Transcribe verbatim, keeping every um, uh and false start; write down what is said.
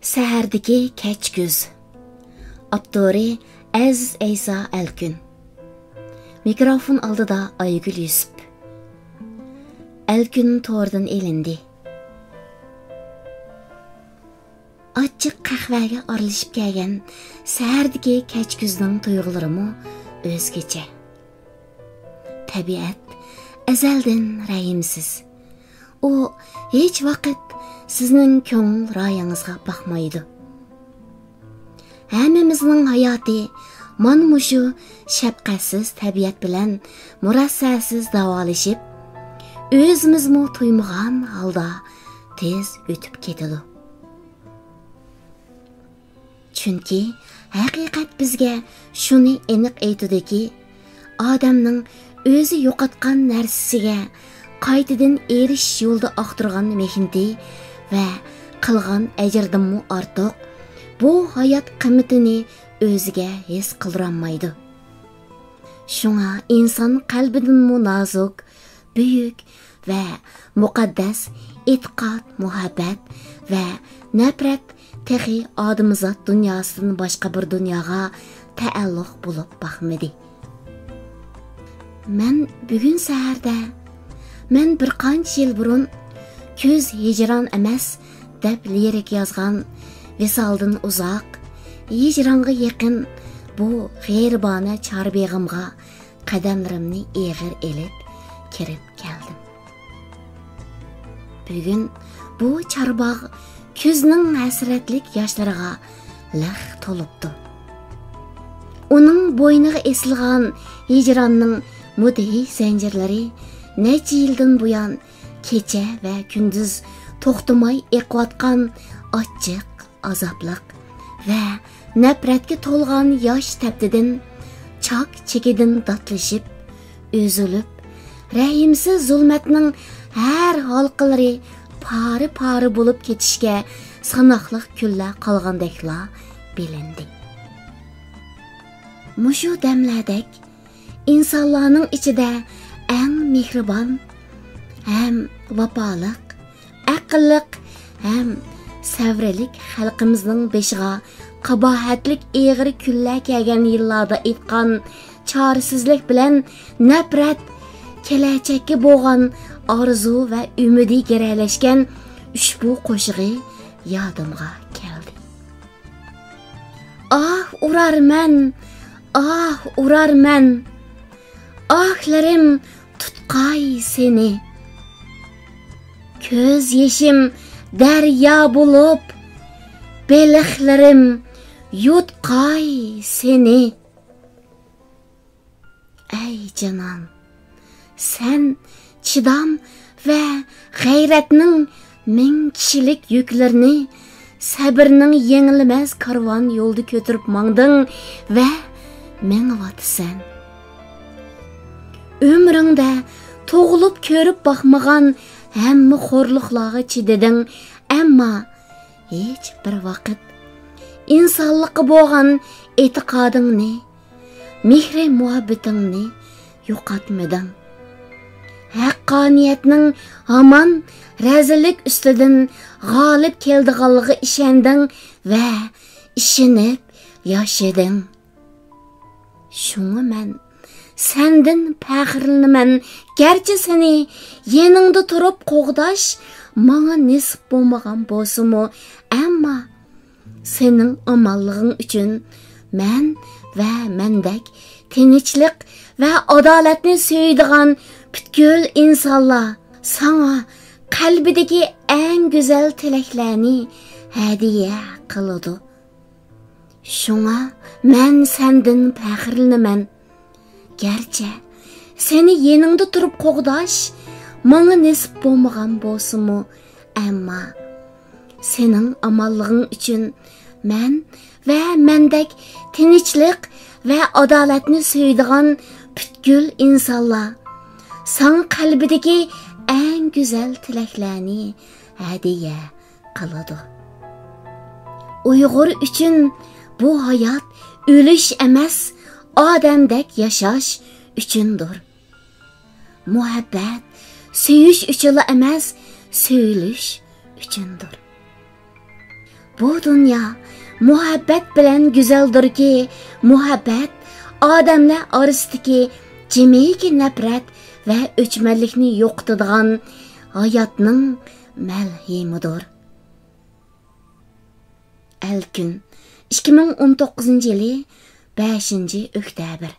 سەھەردىكى كەچ كۈز. ئاپتورى ئەزىز ئەيسا ئەلكۈن. مىكروفون ئالدىدا ئايگۈل يۈسۈپ. ئەلكۈن توردىن ئېلىندى. ئاچچىق قەھۋەگە ئارىلىشىپ كەلگەن سەھەردىكى كەچ كۈزنىڭ تۇيغۇلىرىمۇ ئۆزگىچە. تەبىئەت ئەزەلدىن رەھىمسىز. ئۇ ھېچ ۋاقىت سىزنىڭ كۆڭۈل رايىڭىزغا باقمايدۇ. ھەممىمىزنىڭ ھاياتى مانا مۇشۇ شەپقەتسىز تەبىئەت بىلەن مۇرەسسەسىز داۋالىشىپ، ئۆزىمىزمۇ تۇيمىغان ھالدا تېز ئۆتۈپ كېتىدۇ. چۈنكى ھەقىقەت بىزگە شۇنى ئېنىق ئېيتىدۇكى، ئادەمنىڭ ئۆزى يوقاتقان نەرسىسىگە قايتىدىن ئېرىشىش يولىدا ئاختۇرغان مېھنىتى ۋە قىلغان ئەجرىدىنمۇ ئارتۇق بۇ ھايات قىممىتىنى ئۆزىگە ھېس قىلدۇرالمايدۇ. شۇڭا ئىنسان قەلبىدىنمۇ نازۇك، بۈيۈك ۋە مۇقەددەس ئېتىقاد، مۇھەببەت ۋە نەپرەت تېخى ئادەمزات دۇنياسىدىن باشقا بىر دۇنياغا تەئەللۇق بولۇپ باقمىدى. مەن بۈگۈن سەھەردە، مەن بىر قانچە يىل بۇرۇن «كۈز ھىجران ئەمەس» دەپ لىرىك يازغان ۋىسالدىن ئۇزاق، ھىجرانغا يېقىن بۇ غېرىبانە چاربېغىمغا قەدەملىرىمنى ئېغىر ئېلىپ كىرىپ كەلدىم. بۈگۈن بۇ چارباغ كۈزنىڭ ھەسرەتلىك ياشلىرىغا لىق تولۇپتۇ. ئۇنىڭ بوينىغا ئېسىلغان ھىجراننىڭ مۇدھىش زەنجىرلىرى نەچچە يىلدىن بۇيان كېچە ۋە كۈندۈز توختىماي ئېقىۋاتقان ئاچچىق، ئازابلىق ۋە نەپرەتكە تولغان ياش تەپتىدىن، چاك چېكىدىن داتلىشىپ، ئۈزۈلۈپ، رەھىمسىز زۇلمەتنىڭ ھەر ھالقىلىرى پارە-پارە بولۇپ كېتىشكە ساناقلىق كۈنلەر قالغاندەكلا بىلىندى. مۇشۇ دەملەردەك ئىنسانلارنىڭ ئىچىدە ئەڭ مېھرىبان ھەم ۋاپالىق، ئەقىللىق ھەم سەۋرلىك خەلقىمىزنىڭ بېشىغا قاباھەتلىك ئېغىر كۈنلەر كەلگەن يىللاردا ئېيتقان چارىسىزلىك بىلەن نەپرەت، كېلەچەككە بولغان ئارزۇ ۋە ئۈمىدى گىرەلەشكەن ئۇشبۇ قوشىقى يادىمغا كەلدى. ئاھ ئۇرارمەن، ئاھ ئۇرارمەن، ئاھلىرىم تۇتقاي سېنى. كۆز يېشىم دەريا بولۇپ، بېلىقلىرىم يۇتقاي سېنى. ئەي جانان، سەن چىدام ۋە غەيرەتنىڭ مىڭ كىشىلىك يۈكلىرىنى سەبرنىڭ يېڭىلمەس كارۋان يولىدا كۆتۈرۈپ ماڭدىڭ ۋە مېڭىۋاتىسەن. ئۆمرۈڭدە تۇغۇلۇپ كۆرۈپ باقمىغان ھەممە خورلۇقلارغا چىدىدىڭ، ئەمما ھېچ بىر ۋاقىت ئىنسانلىققا بولغان ئېتىقادىڭنى، مېھرى مۇھەببىتىڭنى يوقاتمىدىڭ. ھەققانىيەتنىڭ ھامان رەزىللىك ئۈستىدىن غالىب كېلىدىغانلىقىغا ئىشەندىڭ ۋە ئىشىنىپ ياشىدىڭ. شۇڭا مەن سەندىن پەخىرلىنىمەن. گەرچە سېنى يېنىڭدا تۇرۇپ قوغداش ماڭا نېسىپ بولمىغان بولسىمۇ، ئەمما سېنىڭ ئامانلىقىڭ ئۈچۈن مەن ۋە مەندەك تىنچلىق ۋە ئادالەتنى سۆيىدىغان پۈتكۈل ئىنسانلار ساڭا قەلبىدىكى ئەڭ گۈزەل تىلەكلەرنى ھەدىيە قىلىدۇ. شۇڭا مەن سەندىن پەخىرلىنىمەن. گەرچە سېنى يېنىڭدا تۇرۇپ قوغداش ماڭا نېسىپ بولمىغان بولسىمۇ، ئەمما سېنىڭ ئامانلىقىڭ ئۈچۈن مەن ۋە مەندەك تىنچلىق ۋە ئادالەتنى سۆيىدىغان پۈتكۈل ئىنسانلار ساڭا قەلبىدىكى ئەڭ گۈزەل تىلەكلەرنى ھەدىيە قىلىدۇ. ئۇيغۇر ئۈچۈن بۇ ھايات ئۆلۈش ئەمەس، ئادەمدەك ياشاش ئۈچۈندۇر. مۇھەببەت سۆيۈش ئۈچۈنلا ئەمەس، سۆيۈلۈش ئۈچۈندۇر. بۇ دۇنيا مۇھەببەت بىلەن گۈزەلدۇركى، مۇھەببەت ئادەملەر ئارىسىدىكى جىمىكى نەپرەت ۋە ئۆچمەنلىكنى يوقىتىدىغان ھاياتنىڭ مەلھىمىدۇر. ئەلكۈن، ئىككى مىڭ ئون توققۇزىنچى يىلى، بەشىنچى ئۆكتەبىر.